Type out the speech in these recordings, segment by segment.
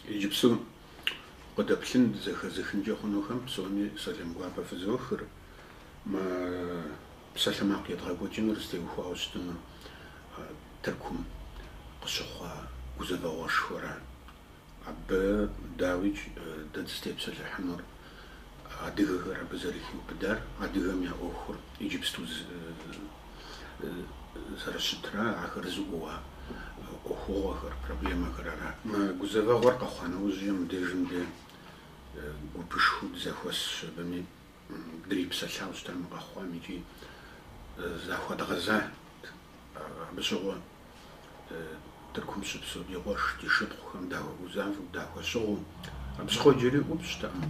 Иджыпсту къыдэплъын дызэхэзыхынкӏэ хъунухэм псоми сэлам гуапэ фызохыр. Мы псалъэмакъ едгъэкӏуэкӏынур зытеухуауэ щытынур Тыркум къыщыхъуа гузэвэгъуэшхуэра. Абы, дауикӏ, дэ дызытепсэлъыхьынур адыгэхэр абы зэрыхиубыдар, адыгэм я ӏуэхур иджыпсту зэрыщытра, ахэр зыӏууа ӏуэхугъуэхэр, проблемэхэр ара. Мы гузэвэгъуэр къэхъуа нэужькӏэ мыбдежым де гупышхуэу дызэхуэсщ абыми дрипсэлъауэ щыта мы къэхъуам икӏи захуэдгъэзат абы щыгъуэ. Тыркум щыпсэу ди къуэш, ди шыпхъухэм дахуэгузавэу, дахуэщыгъуэу. Абы щыгъуэ иджыри ӏупщӏтэкъым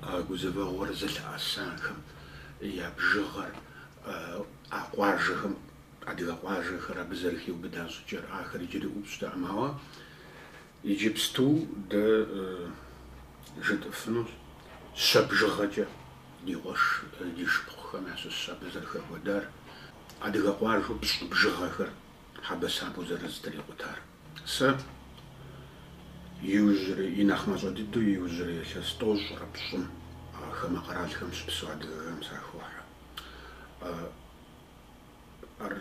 а гузэвэгъуэр зылъэӏэсахэм я бжыгъэр, а къуажэхэм, адыгэ къуажэхэр абы зэрыхиубыда щӏыкӏэр, ахэр иджыри ӏупщӏтэкъым. Ауэ иджыпсту дэ жытӏыфынущ щэ бжыгъэкӏэ ди къуэш, ди шыпхъухэм ящыщ абы зэрыхэкӏуэдар. Адыгэ къуажэу пщӏы бжыгъэхэр хьэбэсабэу зэрызэтрикъутар. Сэ иужьрей, и нэхъ мащӏэ дыдэу иужьрей илъэс тӏощӏрэ пщӏым хамэ къэралхэм щыпсэу адыгэхэм сахохьэ. Ар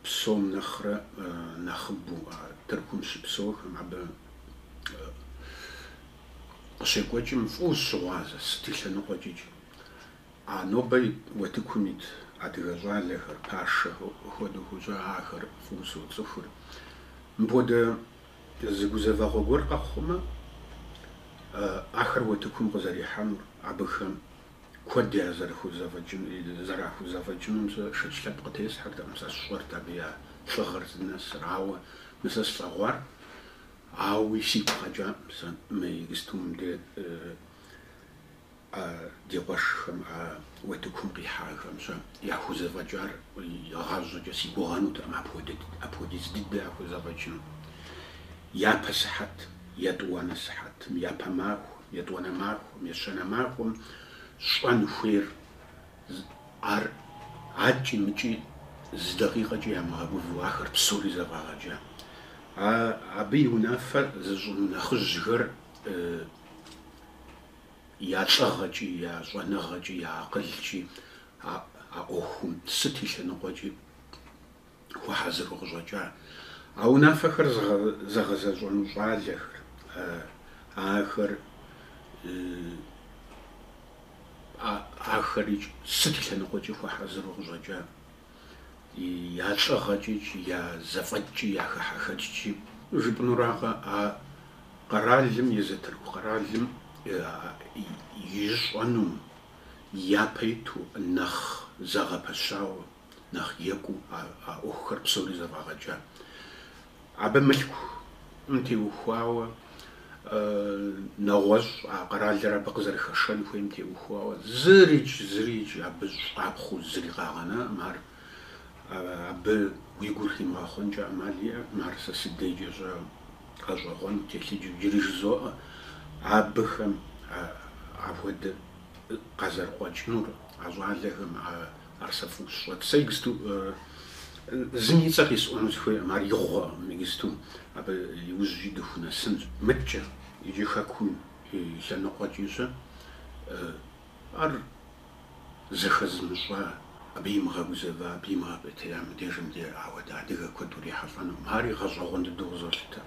псом нэхърэ нэхъыбэу Тыркум щыпсэухэм абы къыщекӏуэкӏым фӏыуэ сыщыгъуазэ сыт и лъэныкъуэкӏикӏ. А нобэ уэтыкум ит адыгэ щӏалэхэр, пашэ хуэдэу хущӏэ, ахэр фӏыуэ соцӏыхур. Мыпхуэдэ зы гузэвэгъуэ гуэр къэхъумэ, ахэр уэтыкум къызэрихьэнур, абыхэм куэд я зэрахузэфӏэкӏынум сэ шэч лъэпкъ къытесхьэртэкъым, сэ сщӏэрт абы я лӏыгъэр здынэсыр, ауэ мы сэ слъэгъуар ауи сигу къэкӏакъым сэ мы иджыпсту мыбде А ди къуэшхэм, а уэтыкум къихьахэм щэ яхузэфӏэкӏар игъащӏэкӏэ си гугъэнутэкъым апхуэдиз дыдэ яхузэфӏэкӏыну. Япэ сыхьэт, етӏуанэ сыхьэтым, япэ махуэм, етӏуанэ махуэм, ещанэ махуэм щӏэн хуейр ар аткӏи мыкӏи зы дакъикъэкӏи ямыгъэгувэу ахэр псори зэфӏагъэкӏа. Абы и унафэ зыщӏыну нэхъыжьхэр Я лӏыгъэкӏи, я щӏэныгъэкӏи, я акъылкӏи а ӏуэхум сыт и лъэныкъуэкӏи хуэхьэзыру къыщӏэкӏа. А унафэхэр зыгъэзэщӏэну щӏалэхэр, ахэр ахэри сыт и лъэныкъуэкӏи хуэхьэзыру къыщӏэкӏа. Я лӏыгъэкӏи, я зэфӏэкӏкӏи, я хыхьэхэкӏкӏи. Жыпӏэнуракъэ, а къэралым, езы Тырку къэралым ищӏэнум япэ иту нэхъ зэгъэпэщауэ, нэхъ екӏуу а ӏуэхухэр псори зэфӏагъэкӏа. Абы мылъкум теухуауэ, нэгъуэщӏ а къэралыр абы къызэрыхэшэн хуейм теухуауэ зырикӏ, зырикӏ абы щӏапхъэу зыри къагъэнакъым. Ар абы уи гур химыгъэхъуэнкӏэ ӏэмал иӏэкъым. Ар сэ си дежкӏэ щэ гъэщӏэгъуэну, телъыджэу иджыри жызоӏэ. Абыхэм апхуэдэ къазэрыкъуэкӏынур а щӏалэхэм, Ар сэ фӏыуэ сщӏэт. Сэ иджыпсту зым и цӏэ къисӏуэну сыхуейкъым, ар игъуэкъым иджыпсту, абы иужькӏи дыхунэсынщ. Мыткӏэ, иджы хэкум и лъэныкъуэкӏи щэ, ар зэхэзымыщӏа, абы имыгъэгузэва, абы имыгъэпӏейтея мыбдежым де ауэдэ адыгэ куэд урихьэлӏэнукъым. Ари гъэщӏэгъуэн дыдэу къызолъытэ.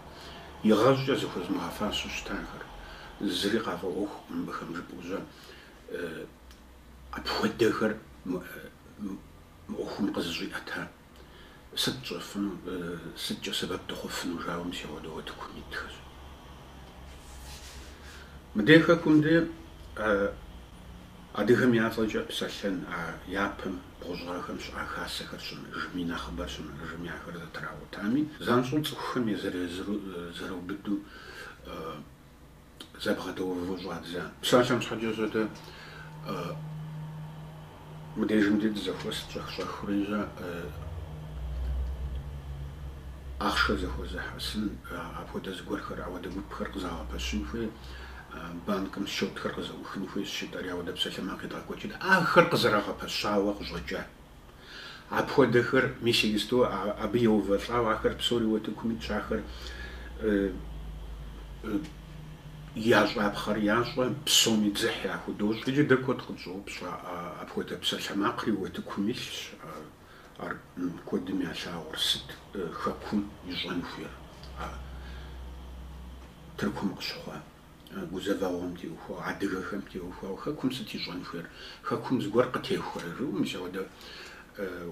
Игъащӏэкӏэ зыхуэзмыгъэфащэу щытахэр, зыри къафӏэӏуэхукъым мыбыхэм жыпӏэу щэ. Апхуэдэхэр мы ӏуэхум къызэщӏиӏэта, сыт тщӏэфыну, сыткӏэ сэбэп дыхъуфыну жауэ мис апхуэдэ уэтыкум итхэщ. Мыдей хэкум де адыгэм я цӏэкӏэ псэлъэн а япэм бгъущӏ гъэхэм щыӏа хасэхэр щымыӏэжми, нэхъыбэр щымыӏэжми ахэр зэтракъутами, занщӏэу цӏыхухэм езыр-езыру зэрыубыду зэбгъэдэувэу щӏадза. Псалъэм щхьэкӏэ щэ дэ мыдежым де дызэхуэст щӏэх-щӏэхыурэ щэ ахъшэ зэхуэзыхьэсын, апхуэдэ зыгуэрхэр, ауэдэ гупхэр къызэгъэпэщын хуей, банкым счетхэр къызэӏухын хуейщ жытӏэри ауэдэ псалъэмакъ едгъэкӏуэкӏыт. Ахэр къызэрагъэпэщауэ къыщӏэкӏа. Апхуэдэхэр, мис иджыпсту абы еувэлӏауэ, ахэр псори уэтыкум итщ, ахэр. Ящӏапхъэр ящӏэ, псоми дзыхь яхудощӏ. Иджы дэ куэд къытщӏоупщӏэ, апхуэдэ псалъэмакъри утыкум илъщ. Ар куэдым ялъагъур сыт хэкум ищӏэн хуейр? Тыркум къыщыхъуа гузэвэгъуэм теухуауэ, адыгэхэм теухуауэ хэкум сыт ищӏэн хуейр? Хэкум зыгуэр къытехуэрэ жыӏэу, мис апхуэдэ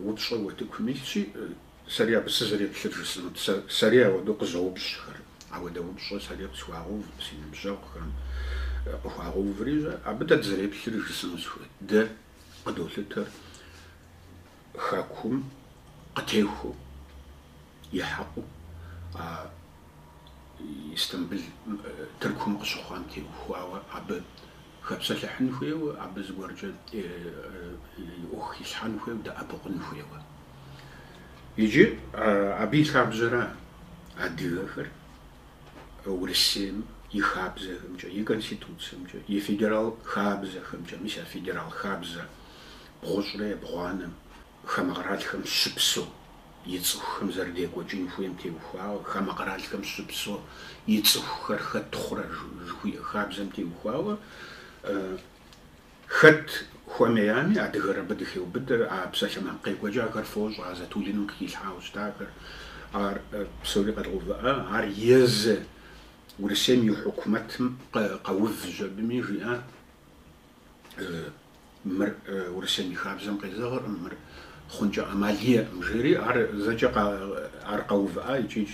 упщӏэ утыкум илъщи, сэри абы сызэреплъыр жысӏэнут. Сэри апхуэдэу къызоупщӏхэр. Апхуэдэ упщӏэ сэри къысхуагъэув, си ныбжьэгъухэм къыхуагъэуври, абы дэ дызэреплъыр жысӏэну сыхуейт. Дэ къыдолъытэр хэкум къытехуэу, и хьэкъыу а Истамбыл Тыркум къыщыхъуам теухуауэ абы хэпсэлъыхьын хуейуэ, абы зыгуэркӏэ и ӏуэху хилъхьэн хуейуэ, дэӏэпыкъун хуейуэ. Иджы абы и лъабжьэра адыгэхэр Урысейм и хабзэхэмкӏэ, и конституцэмкӏэ, и федерал хабзэхэмкӏэ, мис а федерал хабзэ бгъущӏрэ ебгъуанэм хамэ къэралхэм щыпсэу и цӏыхухэм зэрыдекӏуэкӏын хуейм теухуауэ, хамэ къэралхэм щыпсэу и цӏыхухэр хэт хъурэ жыхуиӏэ хабзэм теухуауэ, хэт хуэмеями, адыгэр абы дыхеубыдэр, а псалъэмакъ къекӏуэкӏахэр фощӏэ, а Затулиным къыхилъхьауэ щытахэр, ар псори къэдгъэувыӏа, ар езы Урысейм и хьукумэтым къэувщ абыми жиӏа. Мыр Урысейм и хабзэм къезэгъыркъым, мыр хъункӏэ ӏэмал иӏэкъым, жери ар зэкӏэ ар къэувыӏа икӏи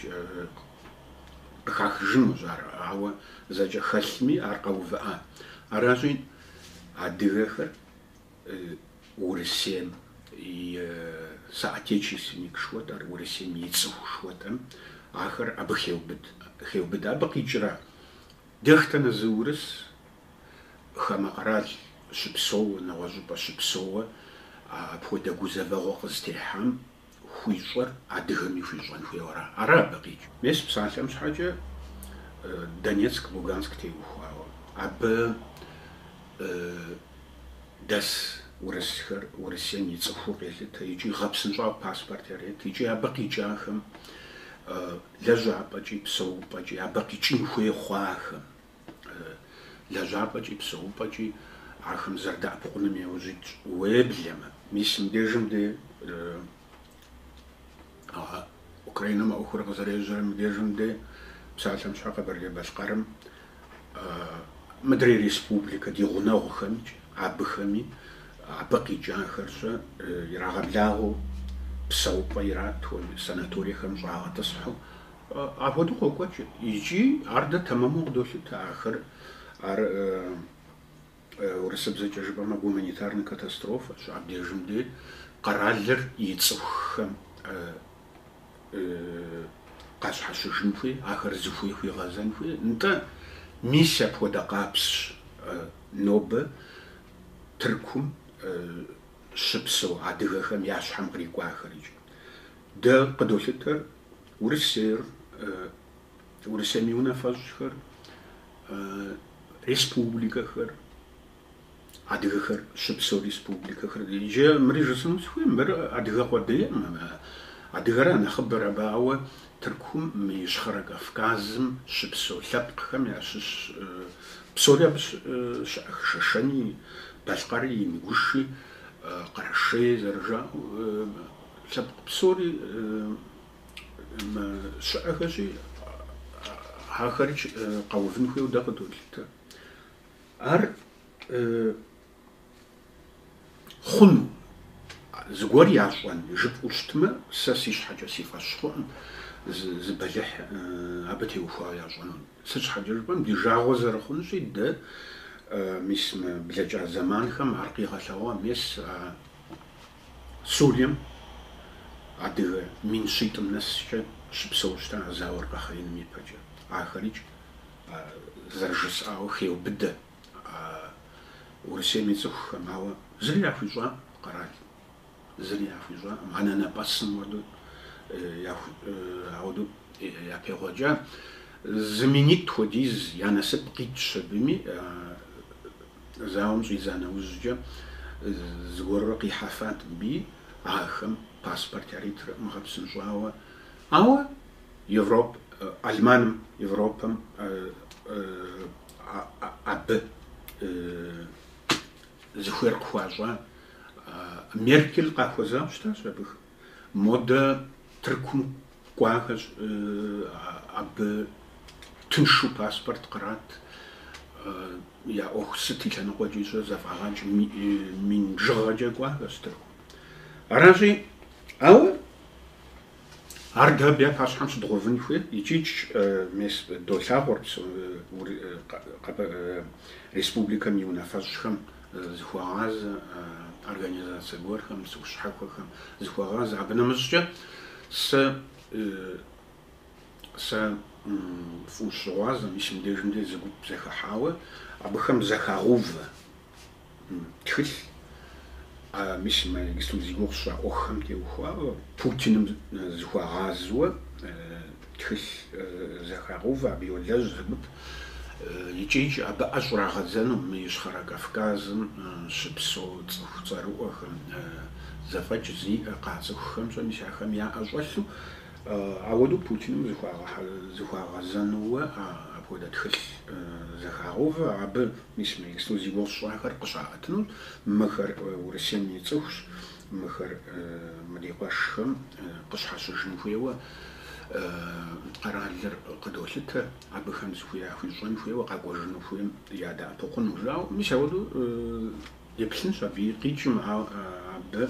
къыхахыжынущ ар, ауэ зэкӏэ хэлъми ар къэувыӏа. Аращи, адыгэхэр Урысейм и соотечественник жыхуэтӏэр, Урысейм и цӏыху жыхуэтӏэм, ахэр абы хеубыд, хеубыд. Абы къикӏрэ Дэтхэнэ зы урыс хамэ къэрал щыпсэууэ, нэгъуэщӏыпӏэ щыпсэууэ апхуэдэ гузэвэгъуэ къызытехьам хуищӏэр адыгэми хуищӏэн хуейуэ ара? Ара абы къикӏ? Мес псалъэм щхьэкӏэ Донецк, Луганск теухуауэ. Абы дэс урысхэр Урысейм и цӏыхуу къелъытэ икӏи гъэпсынщӏауэ паспорт ярет, икӏи абы къикӏахэм лэжьапӏэкӏи псэупӏэкӏи, абы къикӏын хуей хъуахэм, лэжьапӏэкӏи псэупӏэкӏи ахэм зэрыдэӏэпыкъуным яужь итщ. Уеблэмэ, мис мыбдежым де Украинэм а ӏуэхур къызэрежьэрэ мыбдежым де псалъэм щхьэ Къэбэрдей-Балъкъэрым мыдрей республикэ ди гъунэгъухэмикӏ, абыхэми абы къикӏахэр-щэ ирагъэблагъэу, псэупӏэ ирату, санаториехэм щӏагъэтӏысхьэу апхуэдэу къокӏуэкӏ. Икӏи ар дэ тэмэму къыдолъытэ, ахэр ар урысыбзэкӏэ жыпӏэмэ гуманитарный катастрофэщ. Абдежым де къэралыр и цӏыхухэм къащхьэщыжын хуей, ахэр зыхуей хуигъэзэн хуей. Нтӏэ, мис апхуэдэ къапсщ нобэ Тыркум щыпсэу адыгэхэм я щхьэм кърикӏуахэр икӏи. Дэ къыдолъытэр Урысейр, Урысейм и унафэщӏхэр, республикэхэр, адыгэхэр щыпсэу республикэхэр. Иджы мыри жысӏэну сыхуей, мыр адыгэ къуэдейкъым, адыгэра нэхъыбэр абы, ауэ Тыркум, мы Ищхъэрэ Кавказым щыпсэу лъэпкъхэм ящыщ псори абы щыӏэх, Шэшэни, Балъкъэри, Ингуши, Къэрэшей зэрыжаӏэу, лъэпкъ псори щыӏэхэщи, ахэри къэувын хуейуэ дэ къыдолъытэ. Ар хъуну, зыгуэр ящӏэн жыпӏэу щытмэ, сэ си щхьэкӏэ си фӏэщ хъуӏым зы бэлыхь абы теухуауэ ящӏэну. Сыт щхьэкӏэ жыпӏэм, ди жагъуэ зэрыхъунщи, дэ мис мы блэкӏа зэманхэм ар къигъэлъэгъуа, мес а Сурием адыгэ 100 000 нэскӏэ щыпсэу щыта а зауэр къэхъеиным ипэкӏэ. Ахэрикӏ зэрыжысӏауэ хеубыдэ Урысейм и цӏыхухэм, ауэ зыри яхуищӏакъым къэрал, зыри яхуищӏакъым, анэнэпӏэсым хуэдэу ауэдэу япегъуэкӏа. Зы минитӏ хуэдиз я насып къикӏщ абыми, зауэм щӏидза нэужькӏэ зыгуэрурэ къихьэфат мыбыи, ахэм паспорт яритыркъым гъэпсынщӏауэ. Ауэ Европ Алманым, Европэм абы зыхуейр къыхуащӏа. Меркель къахуэзауэ щытащ абыхэм. Модэ Тыркум кӏуахэщ, абы тыншу паспорт кърат, я ӏуэху сыт и лъэныкъуэкӏи щэ зэфӏагъэкӏ, мин бжыгъэкӏэ кӏуахэщ Тыркум. Аращи, ауэ ар дэ абы я пащхьэм щыдгъэувын хуей, икӏикӏ мес долъагъур республикэм и унафэщӏхэм зыхуагъазэ организацэ гуэрхэм, цӏыху щхьэхуэхэм зыхуагъазэ. Абы нэмыщӏкӏэ сэ сэ фӏыуэ сыщыгъуазэ, мис мыбдежым деж зы гуп зэхыхьауэ, абыхэм зэхагъэувэ тхылъ, мис мы иджыпсту зи гугъу сщӏа ӏуэхухэм теухуауэ, Путиным зыхуагъазэуэ тхылъ зэхагъэувэ, абы йолэжь зы гуп. Икӏи абы ӏэ щӏрагъэдзэну мы Ищхъэрэ Кавказым щыпсэу цӏыху цӏэрыӏуэхэм, зэфӏэкӏ зиӏэ къацӏыхухэм щӏэ, мис ахэм я ӏэ щӏэлъу, ауэдэу Путиным зыхуагъэзэнууэ апхуэдэ тхылъ зэхагъэувэ, абы мис мы иджыпсту зи гугъу сщӏахэр къыщаӏэтынущ, мыхэр Урысейм и цӏыхущ, мыхэр мы ди къуэшхэм къыщхьэщыжын хуейуэ къэралыр къыдолъытэ, абыхэм зыхуей яхуищӏэн хуейуэ, къэкӏуэжыну хуейм ядэӏэпыкъуну жаӏэу. Мис ауэдэу еплъынщ абы къикӏым, абы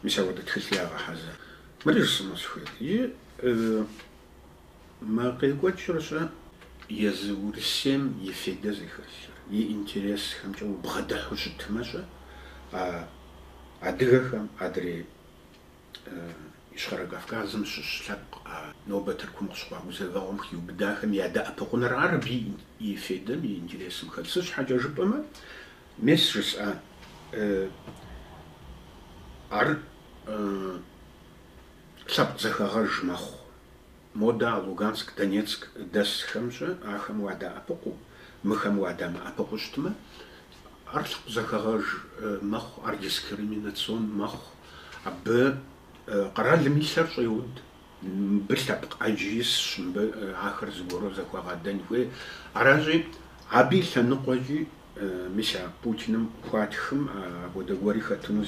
мис ауэдэ тхылъ ягъэхьэзыр. Мыри жысӏэну сыхуейт. Иджы мы къекӏуэкӏыр-щэ езы Урысейм и фейдэ зыхэлъыр, и интересхэмкӏэ убгъэдыхьу щытмэ-щэ, а адыгэхэм адрей Ищхъэрэ Кавказым щыщ лъэпкъ а нобэ Тыркум къыщыхъуа гузэвэгъуэм хиубыдахэм ядэӏэпыкъуныр ар абы и фейдэм, и интересым хэлъ. Сыт щхьэкӏэ жыпӏэмэ, мес жысӏа, ар лъэпкъ зэхэгъэж мэхъу. Модэ а Луганск, Донецк дэсхэм-щэ ахэм уадэӏэпыкъуу, мыхэм уадэмыӏэпыкъуу щытмэ, ар лъэпкъ зэхэгъэж мэхъу, ар дискриминацион мэхъу. Абы къэралым и лъэр щӏеуд, мыбы лъэпкъ ӏэджи исщ, мыбы ахэр зыгуэру зэхуэгъэдэн хуей. Аращи, абы и лъэныкъуэкӏи мис а Путиным хуатхым апхуэдэ гуэри хэтыну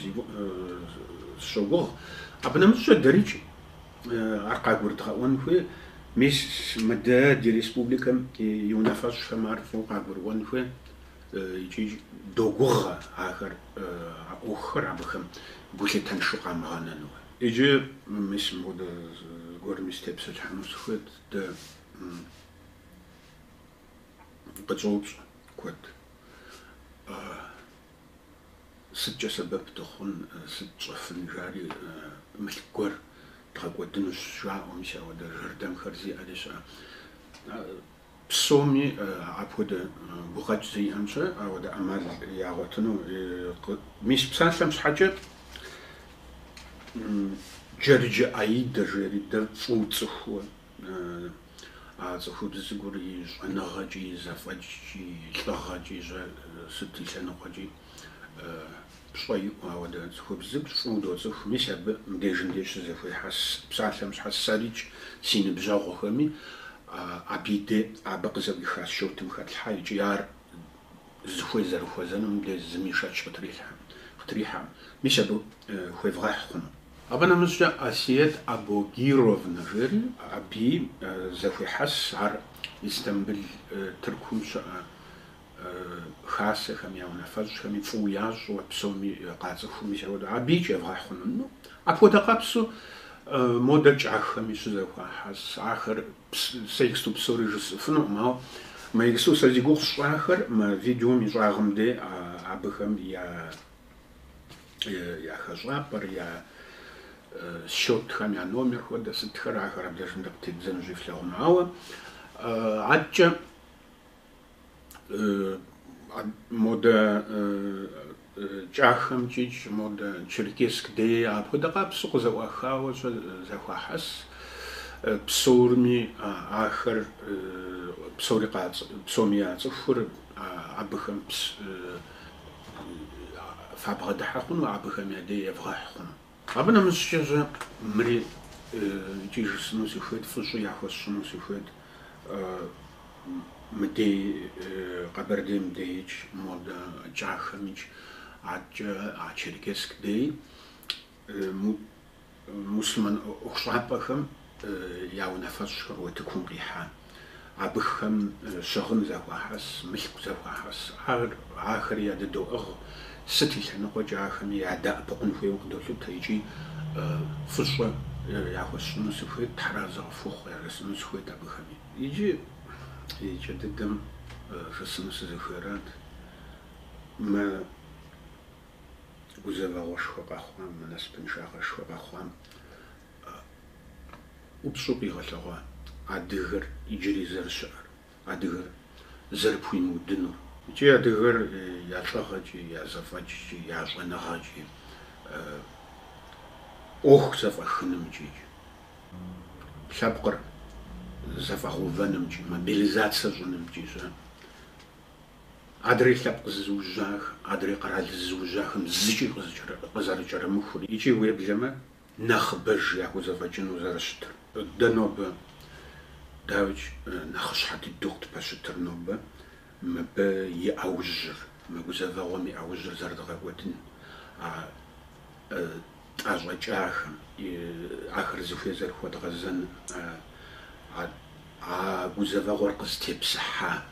сыщогугъ. Абы нэмыщӏкӏэ дэрикӏ ар къагурыдгъэӏуэн хуей. Мис мыдэ ди республикэм и унафэщӏхэм ар фӏыуэ къагурыӏуэн хуей. Икӏи догугъэ ахэр а ӏуэхухэр абыхэм гулъытэншэу къамыгъэнэну. Иджы мис мыпхуэдэ зыгуэрми сытепсэлъыхьыну сыхуейт. Дэ къытщӏоупщӏэ куэд. Сыткӏэ сэбэп дыхъун, сыт тщӏэфын жари мылъку гуэр дгъэкӏуэдынущ жаӏэу, мис ауэдэ жэрдэмхэр зиӏэри щыӏэ. Псоми апхуэдэ гукъэкӏ зиӏэм-щэ, ауэдэ ӏэмал ягъуэтыну. Мис псалъэм щхьэкӏэ Джэрыджэ Аидэ жери дэ фӏыуэ тцӏыхууэ а цӏыхубз цӏыкӏур и щӏэныгъэкӏи, и зэфӏэкӏкӏи, и лӏыгъэкӏи, сыт и лъэныкъуэкӏи пщӏэ иӏэу ауэдэ цӏыхубз цӏыкӏущ, фӏыуэ доцӏыху. Мис абы мыбдежым деж щызэхуехьэс псалъэм щхьэ сэрикӏ си ныбжьэгъухэми абы и де абы къызэӏуиха счетым хэтлъхьэ икӏи ар зыхуей зэрыхуэзэнум мыбдеж зыми шэч къытрихьэм. Мис абы хуевгъэхь хъуну. Абы нэмыщӏкӏэ Асиет Абогировнэ жери абыи зэхуехьэс, ар Истамбыл Тыркум щыӏэ хасэхэм я унафэщӏхэми фӏыуэ ящӏэу, псоми къацӏыхуу мис апхуэдэу абыикӏ евгъэхь хъуну. Ну, апхуэдэ къабзэу модэ Кӏахэми щызэхуахьэс, ахэр сэ иджыпсту псори жысӏэфынукъым, ауэ мы иджыпсту сэ зи гугъу сщӏахэр мы видеом и щӏагъым де абыхэм я я хэщӏапӏэр, я счетхэм я номер хуэдэ сытхэр, ахэр абдежым дэ къытеддзэнущи флъагъуну. Ауэ адэкӏэ модэ Кӏахэмкӏикӏ, модэ Черкесск дей апхуэдэ къабзэу къызэӏуахауэ щэ зэхуахьэс. Псорми ахэр псори псоми яцӏыхур абыхэм фабгъэдыхьэ хъуну, абыхэм я дей евгъэхь хъуну. Абы нэмыщӏкӏэ щэ мыри икӏи жысӏэну сыхуейт, фӏыщӏи яхуэсщӏыну сыхуейт мыдей Къэбэрдейм дейикӏ, модэ Кӏахэмикӏ, аткӏэ а Черкесск дей муслъымэн ӏуэхущӏапӏэхэм я унафэщӏхэр утыкум къихьа. Абыхэм щыгъын зэхуахьэс, мылъку зэхуахьэс, ахэри ядыдоӏыгъ, сыт и лъэныкъуэкӏэ ахэми ядэӏэпыкъун хуейуэ къыдолъытэ икӏи фӏыщӏэ яхуэсщӏыну сыхуейт, Тхьэразэ къыфхухъу яжесӏэну сыхуейт абыхэми. Иджы икӏэ дыдэм жысӏэну сызыхуейрат, мы гузэвэгъуэшхуэ къэхъуам, мы насыпыншагъэшхуэ къэхъуам ӏупщӏу къигъэлъэгъуа адыгэр иджыри зэрыщыӏэр, адыгэр зэрыпхуимыудынур. Икӏи адыгэр я лӏыгъэкӏи, я зэфӏэкӏкӏи, я щӏэныгъэкӏи, ӏуэху зэфӏэхынымкӏи, лъэпкъыр зэфӏэгъэувэнымкӏи, мобилизацэ щӏынымкӏи, щӏэ. Адрей лъэпкъ зызыужьахэм, адрей къэрал зызыужьахэм зыкӏи къызэрыкӏэрымыхур икӏи уеблэмэ нэхъыбэж яхузэфӏэкӏыну зэрыщытыр. Дэ нобэ, дауикӏ, нэхъыщхьэ дыдэу къытпэщытыр нобэ мыбы и ӏэужьыр, мы гузэвэгъуэм и ӏэужьыр зэрыдгъэкӏуэдын, а тӏэщӏэкӏахэм, ахэр зыхуей зэрыхуэдгъэзэн, а гузэвэгъуэр къызытепсыхьа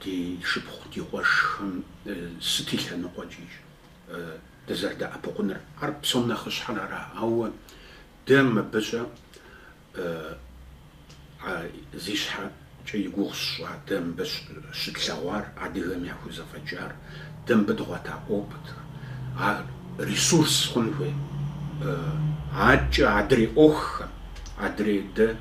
ди шыпхъу, ди къуэшхэм сыт и лъэныкъуэкӏи дызэрыдэӏэпыкъуныр. Ар псом нэхъыщхьэр ара, ауэ дэ мыбы-щэ зи щхьэкӏэ и гугъу сщӏа, дэ мыбы щытлъэгъуар, адыгэм яхузэфӏэкӏар, дэ мыбы дгъуэта опытыр, ар ресурс хъун хуей. Аткӏэ адрей ӏуэхухэм, адрей дэ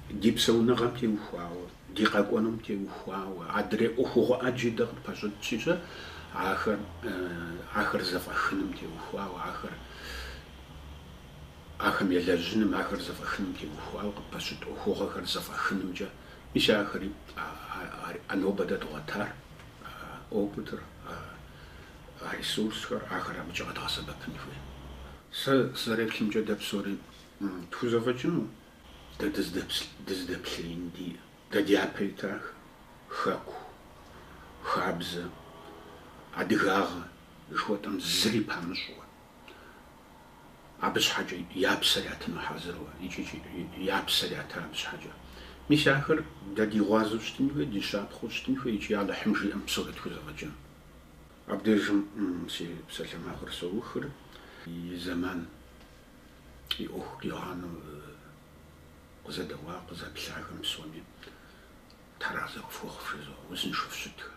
ди псэуныгъэм теухуауэ, ди къэкӏуэнум теухуауэ, адрей ӏуэхугъуэ ӏэджи дэ къытпэщытщи-щэ, ахэр, ахэр зэфӏэхыным теухуауэ, ахэр ахэм елэжьыным, ахэр зэфӏэхыным теухуауэ къытпэщыт ӏуэхугъуэхэр зэфӏэхынымкӏэ, мис ахэри а нобэ дэ дгъуэтар, опытыр, а ресурсхэр, ахэр абыкӏэ къэдгъэсэбэпын хуей. Сэ сызэреплъымкӏэ дэ псори тхузэфӏэкӏыну, дэ дызыдэплъеин диӏэ. Дэ дяпэ итахэр, хэку, хабзэ, адыгагъэ жыхуэтӏэм зыри памыщӏуэ. Абы щхьэкӏэ я псэр ятыну хьэзыруэ, икӏи я псэр ята абы щхьэкӏэ. Мис ахэр дэ ди гъуазэу щытын хуей, ди щапхъэу щытын хуей, икӏи Алыхьым жиӏэм псори тхузэфӏэкӏыну. Абдежым си псалъэмакъыр соухыр, и зэман и ӏуэху къигъанэу къызэдэӏуа, къызэплъахэм псоми Тхьэразэ къыфхухъу вжызоӏэ, узыншэу фыщытхэ.